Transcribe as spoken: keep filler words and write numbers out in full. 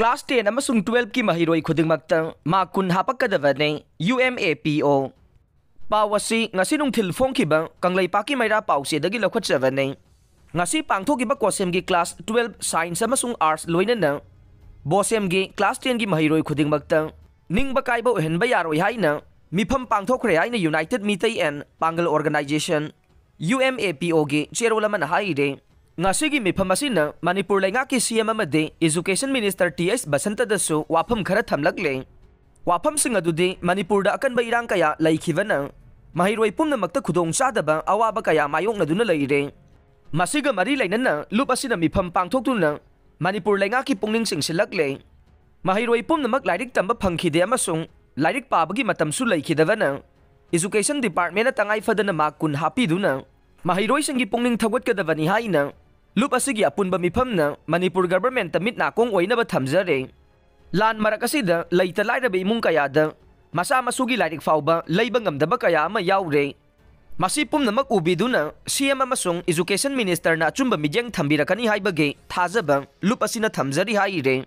Class ten ꯑꯃꯁꯨꯡ twelve ꯀꯤ ꯃꯍꯩꯔꯣꯏ ꯈꯨꯗꯤꯡꯃꯛꯇ ꯃꯥꯔꯛ ꯀꯨꯟ ꯍꯥꯞꯄꯛꯀꯗꯕꯅꯤ, UMAPO꯫ ꯄꯥꯎ ꯑꯁꯤ ꯉꯁꯤ ꯅꯨꯡꯊꯤꯜ ꯐꯣꯡꯈꯤꯕ ꯀꯪꯂꯩꯄꯥꯛꯀꯤ ꯃꯩꯔꯥ ꯄꯥꯎꯆꯦꯗꯒꯤ ꯂꯧꯈꯠꯆꯕꯅꯤ꯫ ꯉꯁꯤ ꯄꯥꯡꯊꯣꯛꯈꯤꯕ ꯀꯣꯁꯦꯝꯒꯤ class twelve science ꯑꯃꯁꯨꯡ arts ꯂꯣꯏꯅꯅ ꯕꯣꯁꯦꯝꯒꯤ class ten ꯒꯤ ꯃꯍꯩꯔꯣꯏ ꯈꯨꯗꯤꯡꯃꯛꯇ ꯅꯤꯡꯕ ꯀꯥꯏꯕ ꯑꯣꯏꯍꯟꯕ ꯌꯥꯔꯣꯏ ꯍꯥꯏꯅ ꯃꯤꯐꯝ ꯄꯥꯡꯊꯣꯛꯈ꯭ꯔꯦ ꯍꯥꯏꯅ United Meitei and Pangal Organization, UMAPO ꯒꯤ ꯆꯦꯔꯣꯜ ꯑꯃꯅ ꯍꯥꯏꯔꯦ꯫ ꯉꯁꯤꯒꯤ ꯃꯤꯐꯝ ꯑꯁꯤꯅ ꯃꯅꯤꯄꯨꯔ ꯂꯩꯉꯥꯛꯀꯤ CM ꯑꯃꯗꯤ Education Minister T H ꯕꯁꯟꯇꯗꯁꯨ ꯋꯥꯐꯝ ꯈꯔ ꯊꯝꯂꯛꯂꯦ꯫ ꯋꯥꯐꯝꯁꯤꯡ ꯑꯗꯨꯗꯤ ꯃꯅꯤꯄꯨꯔꯗ ꯑꯀꯟꯕ ꯏꯔꯥꯡ ꯀꯌꯥ ꯂꯩꯈꯤꯕꯅ ꯃꯍꯩꯔꯣꯏ ꯄꯨꯝꯅꯃꯛꯇ ꯈꯨꯗꯣꯡꯆꯥꯗꯕ ꯑꯋꯥꯕ ꯀꯌꯥ ꯃꯥꯌꯣꯛꯅꯗꯨꯅ ꯂꯩꯔꯦ꯫ ꯃꯁꯤꯒ ꯃꯔꯤ ꯂꯩꯅꯅ ꯂꯨꯞ ꯑꯁꯤꯅ ꯃꯤꯐꯝ ꯄꯥꯡꯊꯣꯛꯇꯨꯅ ꯃꯅꯤꯄꯨꯔ ꯂꯩꯉꯥꯛꯀꯤ ꯄꯨꯛꯅꯤꯡ ꯆꯤꯡꯁꯤꯜꯂꯛꯂꯦ꯫ ꯃꯍꯩꯔꯣꯏ ꯄꯨꯝꯅꯃꯛ ꯂꯥꯏꯔꯤꯛ ꯇꯝꯕ ꯐꯪꯈꯤꯗꯦ ꯑꯃꯁꯨꯡ ꯂꯥꯏꯔꯤꯛ ꯄꯥꯕꯒꯤ ꯃꯇꯝꯁꯨ ꯂꯩꯈꯤꯗꯕꯅ Education Department ꯅ ꯇꯉꯥꯏ ꯐꯗꯅ ꯃꯥꯔꯛ ꯀꯨꯟ ꯍꯥꯞꯄꯤꯗꯨꯅ ꯃꯍꯩꯔꯣꯏꯁꯤꯡꯒꯤ ꯄꯨꯛꯅꯤꯡ ꯊꯧꯒꯠꯀꯗꯕꯅꯤ ꯍꯥꯏꯅ ꯂꯨꯞ ꯑꯁꯤꯒꯤ ꯑꯄꯨꯟꯕ ꯃꯤꯐꯝꯅ ꯃꯅꯤꯄꯨꯔ government ꯇ ꯃꯤꯠ ꯅꯥꯀꯣꯡ ꯑꯣꯏꯅꯕ ꯊꯝꯖꯔꯦ꯫ ꯂꯥꯟ ꯃꯔꯛ ꯑꯁꯤꯗ ꯂꯩꯇ ꯂꯥꯏꯔꯕ ꯏꯃꯨꯡ ꯀꯌꯥꯗ ꯃꯆꯥ ꯃꯁꯨꯒꯤ ꯂꯥꯏꯔꯤꯛ ꯐꯥꯎꯕ ꯂꯩꯕ ꯉꯝꯗꯕ ꯀꯌꯥ ꯑꯃ ꯌꯥꯎꯔꯦ꯫ ꯃꯁꯤ ꯄꯨꯝꯅꯃꯛ ꯎꯕꯤꯗꯨꯅ CM ꯑꯃꯁꯨꯡ Education Minister ꯅ ꯑꯆꯨꯝꯕ ꯃꯤꯠꯌꯦꯡ ꯊꯝꯕꯤꯔꯛꯀꯅꯤ ꯍꯥꯏꯕꯒꯤ ꯊꯥꯖꯕ ꯂꯨꯞ ꯑꯁꯤꯅ ꯊꯝꯖꯔꯤ ꯍꯥꯏꯔꯦ꯫